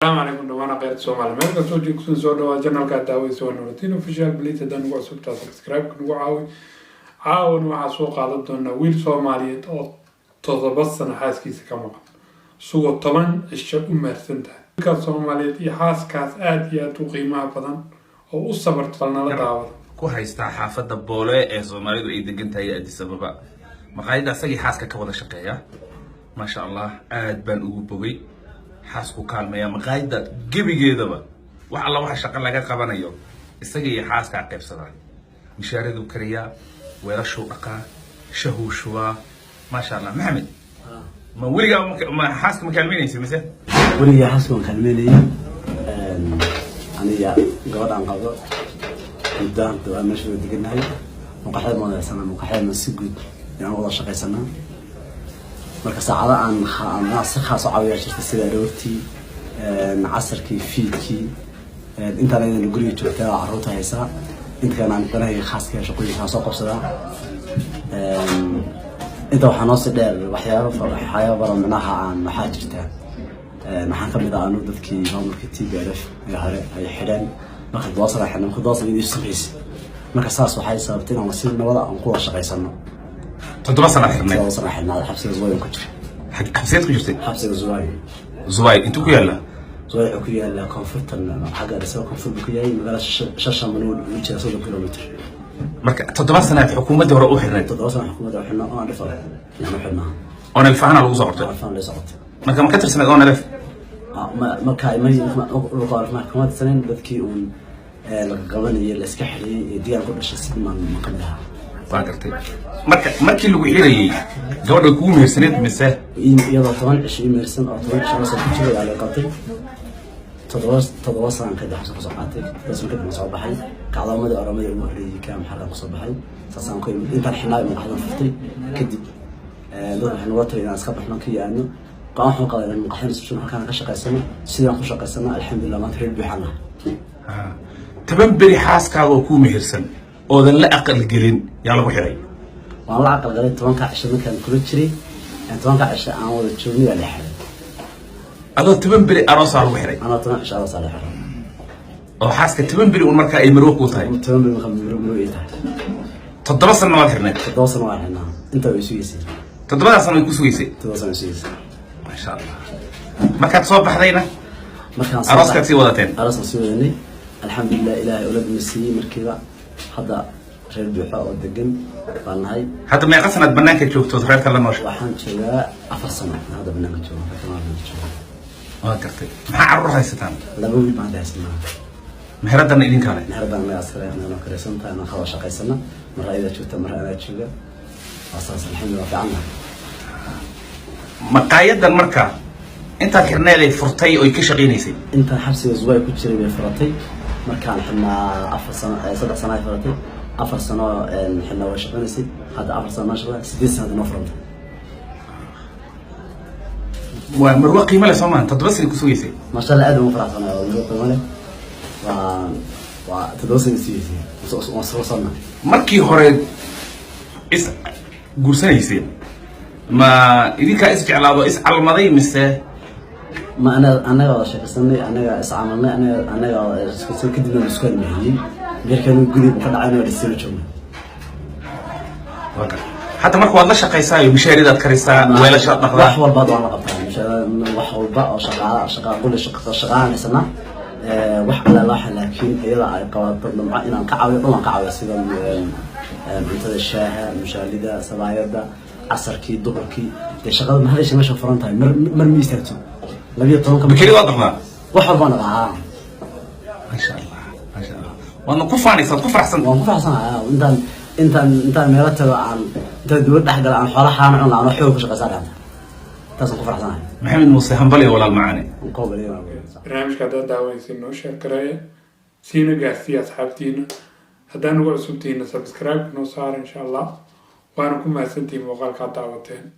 Asalaamu calaykum dhamaan kheyrta Soomaali meel kastoo joogsan, soo dhawaa channelka daawadiisa waa Nuuratiin Official. Please, haddaan ugu cusubtaa, subscribe nagu caawi. Caawan waxaa soo qaadan doonaa wiil Soomaaliyeed oo 7 sano xaaskiisa ka maqan, isagoo 10 cisho u maarsan tahay. Wiilkaas Soomaaliyeed iyo xaaskaas aada iyo aada u qiimaha badan oo u sabarta, bal nala daawada. Ku haystaa xaafadda Boole ee Soomaalidu ay degan tahay Addis Ababa, maqaayadda asagii xaaska ka wada shaqeeya. Maasha Allah, aad baan ugu bogay. Xaasku kaalmeeya maqaayadda gebigeedaba, wax alla waxa shaqo laga qabanayo isaga iyo xaaskaa qaybsadaan. Mishaaraduu kariyaa, weelashuu dhaqaa, shahuu shubaa. Maasha Allah. Maxamed, ma weligaa ma xaaska ma kaalmeynaysa mise? Weligaa xaaska waan kaalmeynayay. Aniga gabadhaan qabo muddo hadda waa meesha wada degannahay. Muqaxyada ma wada muqaxyadana si guud yaan wada shaqaysanaa. Marka saacado aan si khaas u caawiyaa jirta, sida aroortii, casarkii, fiidkii. Intaan ayadana guriga joogtaa oo carruurta haysaa, inta kalena aan danahayga khaaska shaqooyinka soo qabsadaa. Inta waxaa noosii dheer waxyaabo badan micnaha aan waxaa jirta. Waxaan kamid ah anu dadkii maamulka TPLF ee hore ay xidheen. Marka 7 sana xidhnay, marka 7 sana idin sugaysa. Marka saas waxay sababtay inaan si nabada aan ku wada shaqaysano. 7 sanaad xirnayd? 7 sana xidhnaa, xabsiga Zuway ku jira. Xabsiyaad ku jirtay? Xabsiga Zuway. Zuway intuu ku yaalla? Zuway wuxuu ku yaallaa koonfurtan, xagga Addis Ababa koonfur buu ku yahay. Magaalada Shashamane u jira 30 kilomitr. Marka 7 sanaad xukuumaddii hore u xirnayd? 7 sana xukuumadda xidhnaa oo aan dhifal yaan u xidhnaa. ONLF ahaana lagu soo qabtay? Alfaan la socotay. Marka ma ka tirsanayd ONLF? Marka kama tirsaneyn. Dadkii uun laga qabanayay, la iska xidhiyay ee deegaan ku dhashay sidii maan ma kamid ahaa. Waa gartay. Marka markii lagu xirayay, gabadha kugu mehersaneed mise? Iyadoo 10 cisho ii mehersan oo 10 cisho lasoo ku jiray ayaa la qabtay. 7 sanan kadib xabsi kusoo qaatay. 7 sano kadib soo baxay. Kacdoomadii Oromadii ugu horreeyey kaa maxalkan kusoo baxay, saasaan ku imid. Intaan xidhnaa maqaxdan furtay. Kadib dad waxay nagula taliyay inaan iska baxno, ka yaano go-aan. Waxaan qaday inaan maqaxdan isbushan halkaan ka shaqaysano. Sidaan ku shaqaysano, alxamdulillah, maanta reer buuxaan nahay. 10 beri xaaskaaga oo kuu mehersan oodan la aqalgelin yaa lagu xiray? Waan la aqal galay. 10-ka cisho markaan kula jiray, 10-ka cisho aan wada joognay yaa la xiray. Adoo 10 beri aroosaa lagu xiray? Anoo 10 cisho aroosaa la xiray. Oo xaaska 10 beri un markaa ay marwo kuu tahay? 10 beri markaa muro ii tahay. 7 sanna waad xirnayd? 7 sano waan xirnaa. Intaa way sugaysay. 7-daa sano way ku sugaysay? 7 sano way sugaysay. Maasha Allah. Markaad soo baxdayna? Markaan soo Arooskaad sii wadateen? Arooskaan sii wadanay, alxamdulilah. Ilaahay awlaad na siiyey markiiba. Hadda reer buuxa oo degan baan nahay. Hadda meeqa sanaad banaanka joogtood reerka la noosha? Waxaan joogaa 4 sano hadda banaanka jooga, reerka banaanka jooga. Waa gartay. Maxaa carruur haysataan? Laba wiil baan hadda haysanaa. Meheradana idinkaa leh? Meher baan naga askare anoo karaysan tahay, anoo kala shaqaysana. Mar ayadaa joogta, mar anaa jooga. Waa saas, alxamdulillah, waa fiican nahay. Maqaayadan marka intaad xirneeday furtay oy ka shaqaynaysay? Intaan xabsiga Zuway ku jiray bay furatay. Markaan xidhnaa 4 sano, 3 sano ay furatay. 4 sano xidhnaa way shaqaynaysay. Hadda 4 sano maa shaqada, 8 sano hadda noo furantay. Waa marwo qiimo leh, soo maaha? 7 sana ku sugaysay. Maasha Allah, aad ugu faraxsanahay. Waa marwo qiimo leh. Waa 7 sano sugaysay, waan soo sonna. Markii hore is guursanayseen, ma idinkaa is jeclaado, is calmaday mise? Ma ana anaga wada sheekaysanay, anaga is camalnay, anaga wada sheekaysanay. Kadibna la isku almahiyey. Meerkanu guriga buu ka dhacay, anaga dhisayna joogna. Waa gartay. Hadda marka waad la shaqaysaayo, mishaaridaad karisaa, weelashaad dhaqdaa? Wax walba hadda waan la qabtaa. Wax walba oo shaqaala shaqa quli shaqaalaan haysanaa. Wax alla waxa laakiin iyada ay qabato damca inaan ka caawiyo dhan waan ka caawiya, sida cuntada, shaaha, mushaalida, sabaayada, casarkii, duhurkii. Dee shaqada mahadasha meesha furan tahay mar mar ma istaagto 12-ka. Bakeri waad dhaqdaa? Wax walbaan dhaqaa. Maasha Allah, maasha Allah. Waadna ku faanaysa, waad ku faraxsan. Waan ku faraxsanahay. Intaan meelo tago, aan intaan dowlad dhex gala, aan xoola xaana cun, aan xoog ku shaqaysaa dhanta, taasaan ku faraxsanahay. Maxamed Muuse, hambaliyo, walaal macaane. Barnaamijka haddaad daawanaysa, noo share gareeya, siina gaarsiiya asxaabtiina. Haddaan ugu cusubtihiina, subscribe noo saara, insha Allah. Waana ku mahadsantihiin muuqaalkaad daawateen.